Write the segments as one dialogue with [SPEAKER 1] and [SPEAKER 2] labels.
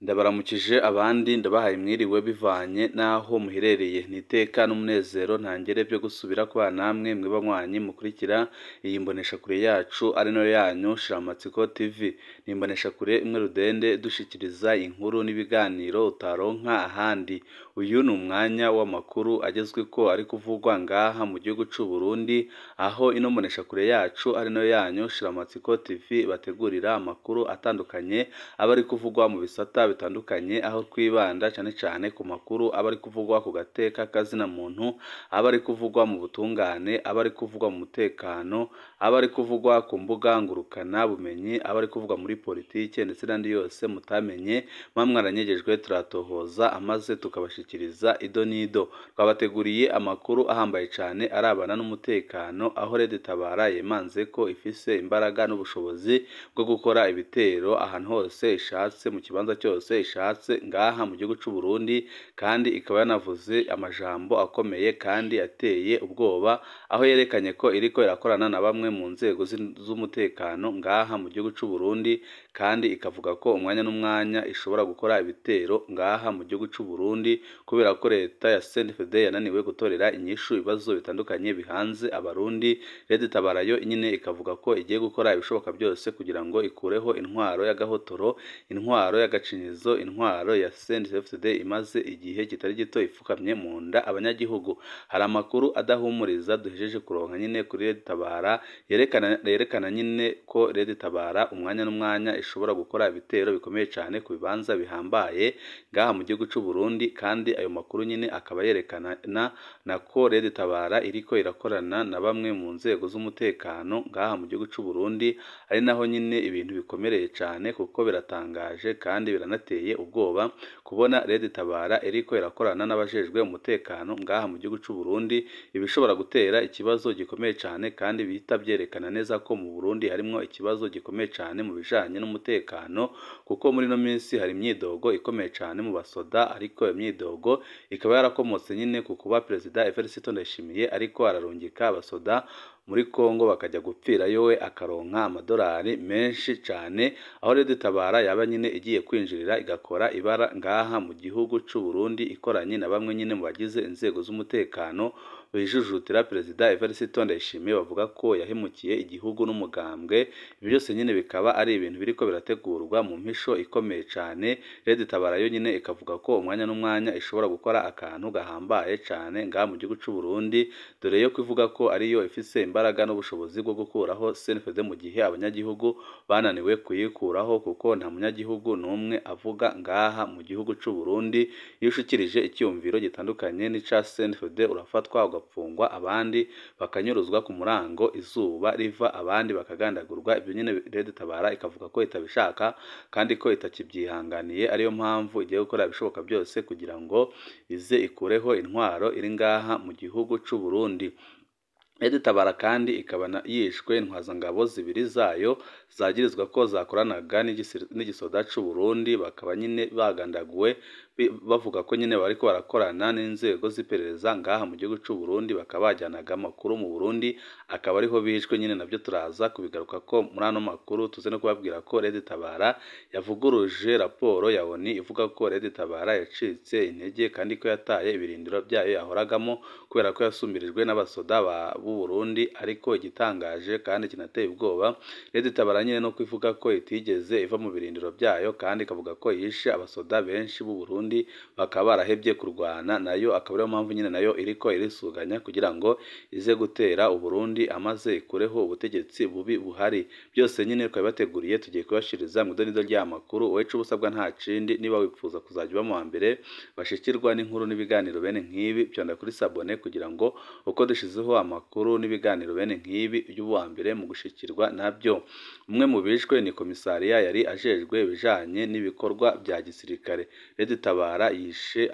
[SPEAKER 1] Ndabaramukije abandi ndabahaye mwiriwe bivanye n'aho muherereye. Ni iteka n'umunezero ntangere byo gusubira kubana namwe mwe banywanyi mukurikira iyi mboneshakure yacu ari nayo yanyu Shiramatsiko TV. Ni imboneshakure imwe rudende dushikiriza inkuru n'ibiganiro utaronka ahandi. Uyu ni umwanya w'amakuru agezweko ari kuvugwa ngaha mu gihugu c'u Burundi, aho ino mboneshakure yacu ari nayo yanyu Shiramatsiko TV bategurira amakuru atandukanye aba ari kuvugwa mu bisata bitandukanye, aho twibanda cyane cyane ku makuru aba ari kuvugwa ku gateka kazina muntu, aba ari kuvugwa mu butungane, aba ari kuvugwa mu mutekano, aba ari kuvugwa ku mbuga ngurukana bumenyi, aba ari kuvugwa muri politike ndetse n'andi yose mutamenye muba mwaranyegejwe, turatohoza amaze tukabashikiriza ido n'ido. Twabateguriye amakuru ahambaye cyane arabana n'umutekano, aho Red Tabara yemanze ko ifise imbaraga n'ubushobozi bwo gukora ibitero ahantu hose ishatse, mu kibanza cyose ishatse ngaha mu gihugu c'u Burundi, kandi ikaba yanavuze amajambo akomeye kandi ateye ubwoba, aho yerekanye ko iriko irakorana na bamwe mu nzego z'umutekano ngaha mu gihugu c'u Burundi, kandi ikavuga ko umwanya n'umwanya ishobora gukora ibitero ngaha mu gihugu c'u Burundi, kubera ko leta ya CNDD yananiwe gutorera inyishu ibibazo bitandukanye bihanze abarundi. Red Tabara yo nyine ikavuga ko igiye gukora ibishoboka byose kugira ngo ikureho intwaro y'agahotoro, intwaro y'agacinyizo, intwaro ya CNDD imaze igihe kitari gito ifukamye mu nda abanyagihugu. Hari amakuru adahumuriza duhejeje kuronka nyine kuri Red Tabara yerekana nyine ko Red Tabara umwanya n'umwanya ishobora gukora ibitero bikomeye cyane ku bibanza bihambaye ngaha mu gihugu c'u Burundi, kandi ayo makuru nyine akaba yerekana na ko Red Tabara iriko irakorana na bamwe mu nzego z'umutekano ngaha mu gihugu c'u Burundi, ari naho nyine ibintu bikomereye cyane kuko biratangaje kandi biranateye ubwoba kubona Red Tabara iriko irakorana n'abajejwe umutekano ngaha mu gihugu c'u Burundi, ibishobora gutera ikibazo gikomeye cyane kandi bihita byerekana neza ko mu Burundi harimwo ikibazo gikomeye cyane mu bijanye n'umutekano, kuko muri no minsi hari imyidogo ikomeye cyane mu basoda, ariko iyo myidogo ikaba yarakomotse nyine ku kuba Perezida Evariste Ndayishimiye ariko ararungika abasoda muri Kongo bakajya gupfirayo, we akaronka amadolari menshi cyane, aho Red Tabara yaba nyine igiye kwinjirira igakora ibara ngaha mu gihugu c'u Burundi ikoranye na bamwe nyine mu bagize inzego z'umutekano bijujutira Perezida Evariste Ndayishimiye, bavuga ko yahemukiye igihugu n'umugambwe. Ibyo byose nyine bikaba ari ibintu biriko birategurwa mu mpisho ikomeye cyane. Red Tabara yo nyine ikavuga ko umwanya n'umwanya ishobora gukora akantu gahambaye cyane ngaha mu gihugu c'u Burundi, dore yo kuvuga ko ariyo ifise imbaraga n'ubushobozi bwo gukuraho CNDD mu gihe abanyagihugu bananiwe kuyikuraho, kuko nta munyagihugu n'umwe avuga ngaha mu gihugu c'u Burundi. Iyo ushikirije icyumviro gitandukanye n'ica CNDD urafatwa ugapfungwa, abandi bakanyuruzwa ku murango izuba riva, abandi bakagandagurwa. Ibyo nyine Red Tabara ikavuga ko itabishaka kandi ko itakibyihanganiye, ariyo mpamvu igiye gukora ibishoboka byose kugira ngo ize ikureho intwaro iri ngaha mu gihugu c'u Burundi. Red Tabara kandi ikaba yishwe intwazangabo zibiri zayo zagirizwa ko zakoranaga n'igisoda c'u Burundi, bakaba nyine bagandaguwe bavuga ko nyine bariko barakorana n'inzego z'iperereza ngaha mu gihugu c'u Burundi, bakaba bajyanaga amakuru mu Burundi, akaba ariho bishwe nyine. Nabyo turaza kubigaruka ko muri ano makuru, tuze no kubabwira ko Red Tabara yavuguruje raporo ya ONU ivuga ko Red Tabara yacitse intege kandi ko yataye ibirindiro byayo yahoragamo kubera ko yasumbirijwe n'abasoda b'u Burundi. Ariko igitangaje kandi kinateye ubwoba, Red Tabara nyine no kuvuga ko itigeze iva mu birindiro byayo, kandi ikavuga ko yishe abasoda benshi b'u Burundi bakaba barahebye kurwana nayo, akaba ariyo mpamvu nyine nayo iriko irisuganya kugira ngo ize gutera u Burundi amaze ikureho ubutegetsi bubi buhari. Byose nyine twabibateguriye, tugiye kubashiriza mu idonido ry'amakuru. Wowe ico ubusabwa nta kindi, niba wifuza kuzajya uba mu wa mbere bashikirwa n'inkuru n'ibiganiro bene nk'ibi, fyonda kuri sabone kugira ngo uko dushizeho amakuru n'ibiganiro bene nk'ibi ujye uba uwa mbere mu gushikirwa nabyo. Umwe mu bishwe ni komisariya yari ajejwe ibijanye n'ibikorwa bya gisirikare. Red Tabara yishe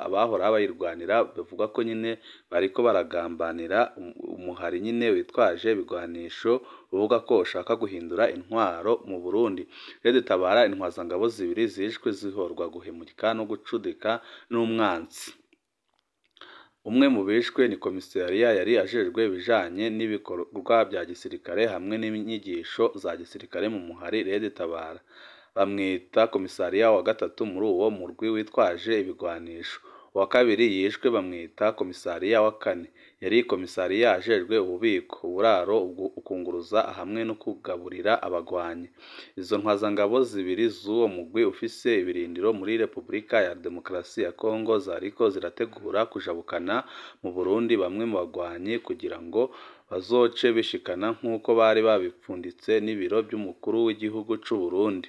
[SPEAKER 1] abahora bayirwanira, bavuga ko nyine bariko baragambanira umuhari nyine witwaje ibigwanisho uvuga ko ushaka guhindura intwaro mu Burundi. Red Tabara intwazangabo zibiri zishwe zihorwa guhemuka no gucudika n'umwansi. Umwe mu bishwe ni komisariya yari ajejwe ibijanye n'ibikorwa bya gisirikare hamwe n'inyigisho za gisirikare mu muhari Red Tabara. bamwita komisariya wa gatatu muri uwo murwi witwaje ibigwanisho. Uwa kabiri yishwe bamwita komisariya wa kane. Yari komisariya ajejwe ububiko, uburaro, ukunguruza hamwe no kugaburira abagwanyi. Izo ntwazangabo zibiri z'uwo mugwi ufise ibirindiro muri Repubulika ya Demokarasi ya Kongo zariko zirategura kujabukana mu Burundi bamwe mu bagwanyi kugira ngo bazoce bishikana nk'uko bari babipfunditse n'ibiro by'umukuru w'igihugu c'u Burundi.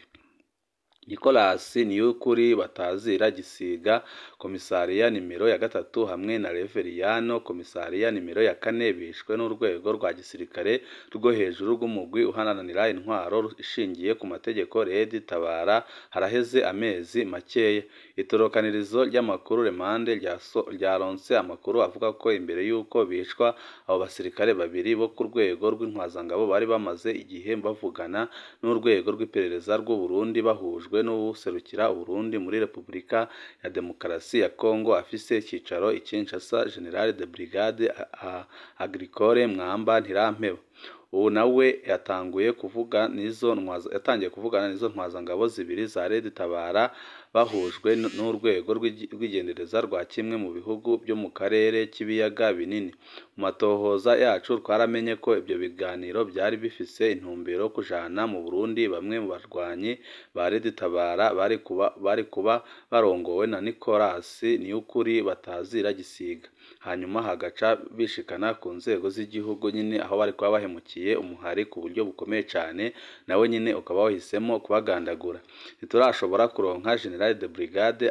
[SPEAKER 1] Nicolas Niyukuri batazira Gisiga, komisariya nimero ya gatatu, hamwe na Reveriyano, komisariya nimero ya kane, bishwe n'urwego rwa gisirikare rwo hejuru rw'umugwi uharanira intwaro ishingiye ku mategeko Red Tabara haraheze amezi makeya. Itorokanirizo ry'amakuru Remande ryaronse amakuru avuga ko imbere y'uko bicwa abo basirikare babiri bo ku rwego rw'intwazangabo bari bamaze igihe bavugana n'urwego rw'iperereza rw'u Burundi bahujwe n'uwuserukira Uburundi muri Repubulika ya Demokarasi ya Kongo afise icicaro i Kinshasa, General de Brigade Agricole Mwamba Ntirampeba. Ubu nawe yatanguye kuvuga n'izo ntwaza yatangiye kuvugana n'izo ntwazangabo zibiri za Red Tabara bahujwe n'urwego rw'igendereza rwa kimwe mu bihugu byo mu karere k'ibiyaga binini. Mu matohoza yacu twaramenye ko ibyo biganiro byari bifise intumbero yo kujana mu Burundi bamwe mu barwanyi ba Red Tabara bari kuba barongowe na Nicolas Niyukuri batazira Gisiga, hanyuma hagaca bishikana ku nzego z'igihugu nyine aho bari kuba bahemukiye umuhari ku buryo bukomeye cyane, nawe nyine ukaba wahisemo kubagandagura. Ntiturashobora kuronka General de Brigade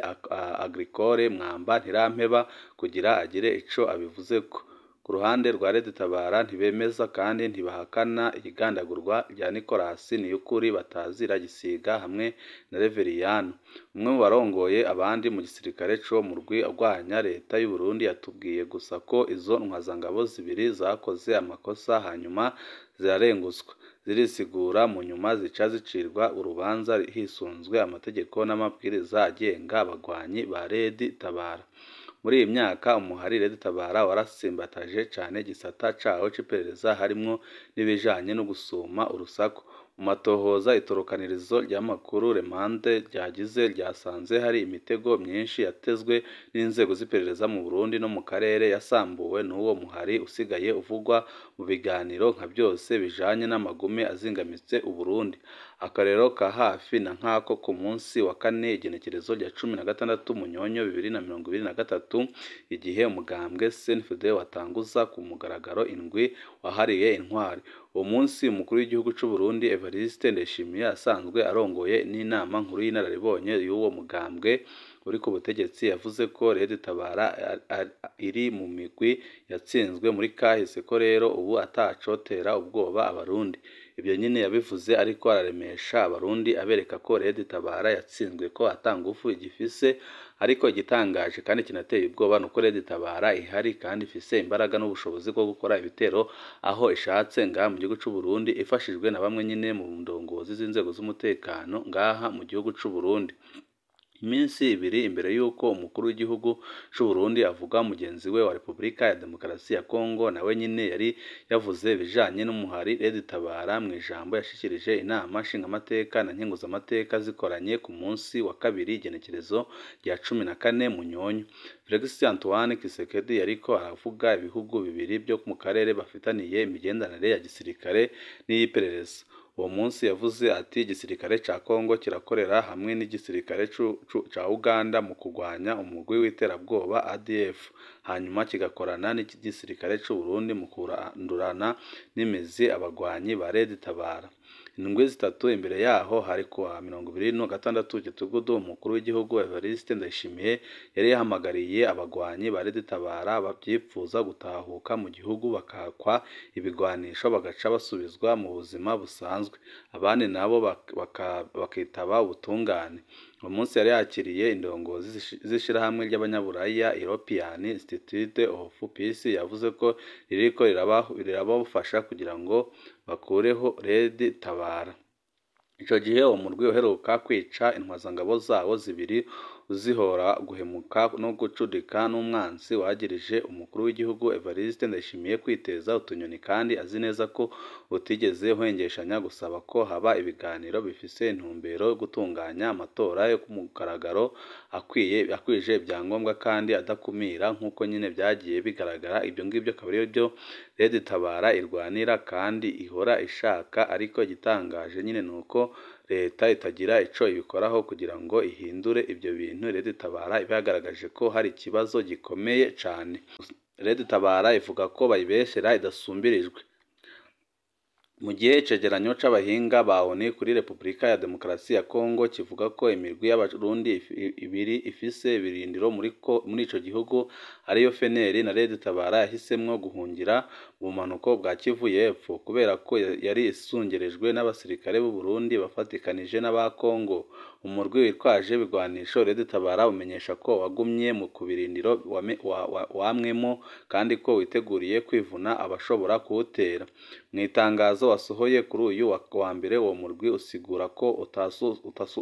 [SPEAKER 1] Agricole Mwamba Ntirampeba kugira agire ico abivuzeko. Ku ruhande rwa Red Tabara ntibemeza kandi ntibahakana igandagurwa rya Nicolas Niyukuri batazira Gisiga hamwe na Reveriyano. Umwe mu barongoye abandi mu gisirikare co mu murwi urwanya leta y'u Burundi yatubwiye gusa ko izo ntwazangabo zibiri zakoze amakosa hanyuma zirarengutswa, zirisigura, mu nyuma zica zicirwa urubanza hisunzwe amategeko n'amabwiriza agenga abagwanyi ba Red Tabara. Muri iyi myaka umuhari Red Tabara warasimbataje cane igisata cawo c'iperereza harimwo n'ibijanye no gusuma urusaku. Mu matohoza itorokanirizo ry'amakuru Remande ryagize ryasanze hari imitego myinshi yatezwe n'inzego z'iperereza mu Burundi no mu karere yasambuwe n'uwo muhari usigaye uvugwa mu biganiro nka byose bijanye n'amagume azingamitse Uburundi. Akarero ka hafi na nk'ako ku munsi wa kane igenekerezo rya 16 Munyonyo 2023, igihe umugambwe CNFD watanguza ku mugaragaro indwi wahariye intwari. Uwo munsi umukuru w'igihugu c'u Burundi Evariste Ndayishimiye asanzwe arongoye n'inama nkuru y'inararibonye y'uwo mugambwe uri ku butegetsi yavuze ko Red Tabara iri mu migwi yatsinzwe muri kahise, ko rero ubu atacotera ubwoba Abarundi. Ibyo nyine yabivuze ariko araremesha Abarundi abereka ko Red Tabara yatsinzwe, ko ata ngufu igifise, ariko igitangaje kandi kinateye ubwoba nuko Red Tabara ihari kandi ifise imbaraga n'ubushobozi bwo gukora ibitero aho ishatse ngaha mu gihugu c'u Burundi, ifashijwe na bamwe nyine mu ndongozi z'inzego z'umutekano ngaha mu gihugu c'u Burundi. Iminsi ibiri imbere y'uko umukuru w'igihugu c'u Burundi avuga, mugenzi we wa Repubulika ya Demokarasi ya Kongo nawe nyine yari yavuze ibijanye n'umuhari Red Tabara mu ijambo yashikirije inama nshingamateka na nkenguzamateka zikoranye ku munsi wa kabiri igenekerezo rya 14 Munyonyo. Felix Antoine Tshisekedi yariko aravuga ibihugu bibiri byo mu karere bafitaniye imigenderanire ya gisirikare n'iy'iperereza. Uwo munsi yavuze ati igisirikare ca Kongo kirakorera hamwe n'igisirikare ca Uganda mu kugwanya umugwi w'iterabwoba ADF, hanyuma kigakorana n'igisirikare c'u Burundi mu kurandurana n'imizi abagwanyi ba Red Tabara. Indwi zitatu imbere yaho hari kuwa 26 Gitugudu, umukuru w'igihugu Evariste Ndayishimiye yari yahamagariye abagwanyi ba Red Tabara bavyipfuza gutahuka mu gihugu bakakwa ibigwanisho bagaca basubizwa mu buzima busanzwe, abandi nabo bakitaba ubutungane. Uwo munsi yari yakiriye indongozi z'ishirahamwe ry'abanyaburaya European Institute of Peace, yavuze ko ririko rirabafasha kugira ngo bakureho Red Tabara. Ico gihe uwo murwi uheruka kwica intwazangabo zawo zibiri uzihora guhemuka no gucudika n'umwansi wagirije umukuru w'igihugu Evariste Ndayishimiye kwiteza utunyoni, kandi azi neza ko utigeze uhengeshanya gusaba ko haba ibiganiro bifise intumbero yo gutunganya amatora yo ku mugaragaro akwiye akwije ibyangombwa kandi adakumira nk'uko nyine byagiye bigaragara. Ibyo ngibyo akaba ari byo Red Tabara irwanira kandi ihora ishaka, ariko igitangaje nyine ni uko leta itagira ico ibikoraho kugira ngo ihindure ibyo bintu. Red Tabara iba yagaragaje ko hari ikibazo gikomeye cane. Red Tabara ivuga ko bayibeshera idasumbirijwe. Mu gihe icegeranyo c'abahinga ba ONU kuri Repubulika ya Demokarasi ya Kongo kivuga ko imirwi y'Abarundi ibiri ifise ibirindiro muri ico gihugu ariyo FNL na Red Tabara yahisemwo guhungira mu bumanuko bwa Kivu y'Epfo kubera ko yari isungerejwe n'abasirikare b'u Burundi bafatikanije n'aba Kongo. Umurwi witwaje ibigwanisho Red Tabara umenyesha ko wagumye mu kubirindiro wamwemo kandi ko witeguriye kwivuna abashobora kuwutera. Mu itangazo wasohoye kuri uyu wa mbere, uwo murwi usigura ko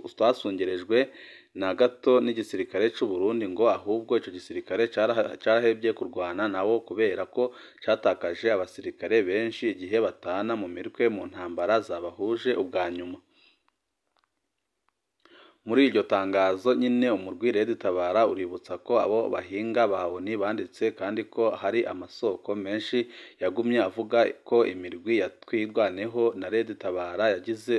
[SPEAKER 1] utasungerejwe na gato n'igisirikare c'u Burundi, ngo ahubwo ico gisirikare carahevye kurwana nawo kubera ko catakaje abasirikare benshi igihe batana mu mitwe mu ntambara zabahuje ubwa nyuma. Muri iryo tangazo nyine umurwi Red Tabara uributsa ko abo bahinga ba ONU banditse kandi ko hari amasoko menshi yagumye avuga ko imirwi ya Twirwaneho na Red Tabara yagize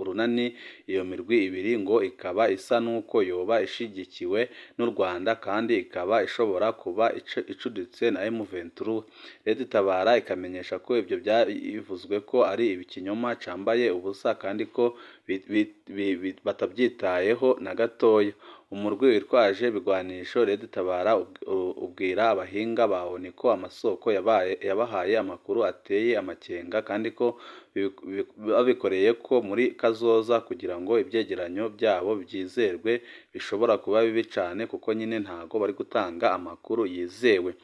[SPEAKER 1] urunani. Iyo mirwi ibiri ngo ikaba isa n'uko yoba ishigikiwe n'u Rwanda kandi ikaba ishobora kuba icuditse na M23. Red Tabara ikamenyesha ko ibyo byivuzwe ko ari ikinyoma cambaye ubusa kandi ko batabyitayeho na gatoya. Umurwi witwaje ibigwanisho Red Tabara ubwira abahinga ba ONU ko amasoko yabahaye amakuru ateye amakenga kandi ko babikoreye ko muri kazoza kugira ngo ibyegeranyo byabo byizerwe bishobora kuba bibi cane, kuko nyine ntago bari gutanga amakuru yizewe.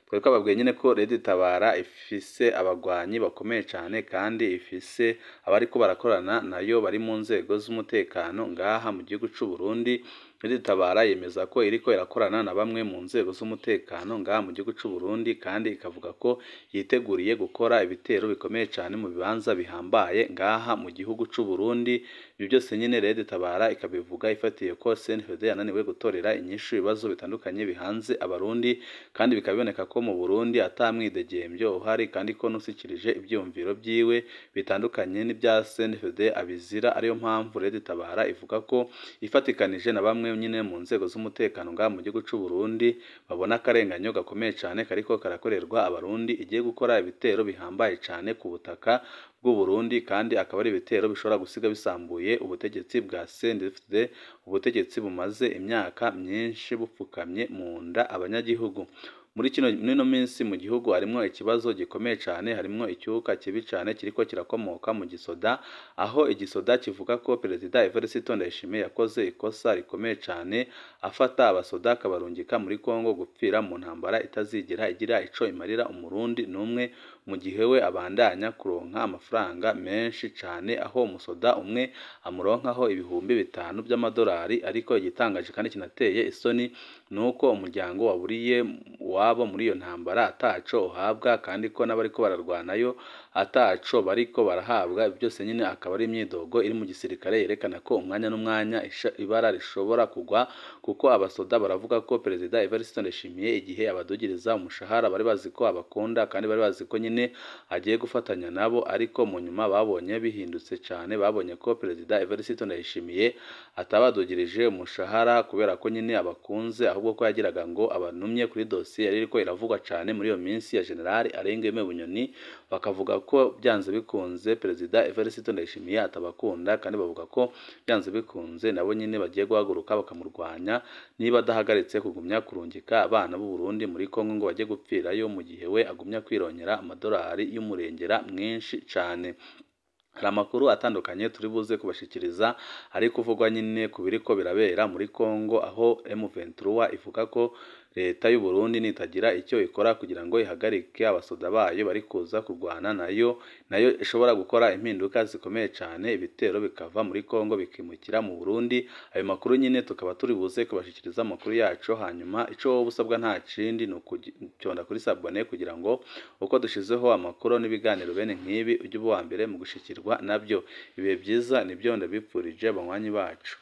[SPEAKER 1] Twari twababwiye nyine ko Red Tabara ifise abagwanyi bakomeye cane kandi ifise abariko barakorana nayo bari mu nzego z'umutekano ngaha mu gihugu c'u Burundi. Red Tabara yemeza ko iriko irakorana na bamwe mu nzego z'umutekano ngaha mu gihugu c'u Burundi, kandi ikavuga ko yiteguriye gukora ibitero bikomeye cane mu bibanza bihambaye ngaha mu gihugu c'u Burundi. Ibyo byose nyine Red Tabara ikabivuga ifatiye ko CNDD yananiwe gutorera inyishu ibibazo bitandukanye bihanze Abarundi, kandi bikaba biboneka ko mu Burundi ata mwidegembyo uhari, kandi ko n'usikirije ivyumviro vyiwe bitandukanye n'ibya CNDD abizira. Ariyo mpamvu Red Tabara ivuga ko ifatikanije na bamwe nyine mu nzego z'umutekano ngaha mu gihugu c'u Burundi babona akarenganyo gakomeye cane kariko karakorerwa Abarundi, igiye gukora ibitero bihambaye cane ku butaka bw'u Burundi, kandi akaba ari ibitero bishobora gusiga bisambuye ubutegetsi bwa CNDD, ubutegetsi bumaze imyaka myinshi bupfukamye mu nda abanyagihugu. Muri ino minsi mu gihugu harimwo ikibazo gikomeye cane, harimwo icyuka kibi cane kiriko kirakomoka mu gisoda, aho igisoda kivuga ko Perezida Evariste Ndayishimiye yakoze ikosa rikomeye cane afata abasoda akabarungika muri Kongo gupfira mu ntambara itazigera igira ico imarira Umurundi n'umwe, mu gihe we abandanya kuronka amafaranga menshi cane, aho umusoda umwe amuronkaho 5,000 by'amadolari. Ariko igitangaje kandi kinateye isoni nuko umuryango waburiye wabo muri iyo ntambara ataco uhabwa, kandi ko n'abariko bararwanayo ataco bariko barahabwa. Byose nyine akaba ari imyidogo iri mu gisirikare yerekana ko umwanya n'umwanya ibara rishobora kugwa, kuko abasoda baravuga ko Perezida Evariste Ndayishimiye igihe abadugiriza umushahara bari bazi ko abakunda kandi bari bazi ko nyine agiye gufatanya nabo, ariko mu nyuma babonye bihindutse cane, babonye ko Perezida Evariste Ndayishimiye atabadugirije umushahara kubera ko nyine abakunze, ahubwo ko yagiraga ngo abanumye kuri dosiye yari iriko iravugwa cane muri iyo minsi ya General Arengeme Bunyoni. Bakavuga ko byanze bikunze Perezida Evariste Ndayishimiye atabakunda, kandi bavuga ko byanze bikunze nabo nyine bagiye guhaguruka bakamurwanya niba adahagaritse kugumya kurungika abana b'u Burundi muri Kongo ngo bajye gupfirayo, mu gihe we agumya kwirongera amadolari y'umurengera mwinshi cane. Hari amakuru atandukanye turi buze kubashikiriza ari kuvugwa nyine ku biriko birabera muri Kongo, aho M23 ivuga ko Leta y'u Burundi nitagira icyo ikora kugira ngo ihagarike abasoda bayo bari kuza kurwana nayo, nayo ishobora gukora impinduka zikomeye cyane, ibitero bikava muri Kongo bikimukira mu Burundi. Ayo makuru nyine tukaba turi buze kubashikiriza amakuru yacu, hanyuma ico wowe usabwa nta kindi ni ukucyonda kuri sabone kugira ngo uko dushizeho amakuru n'ibiganiro bene nk'ibi ujye uba uwa mbere mu gushikirwa nabyo. Ibihe byiza nibyo ndabipfurije banywanyi bacu.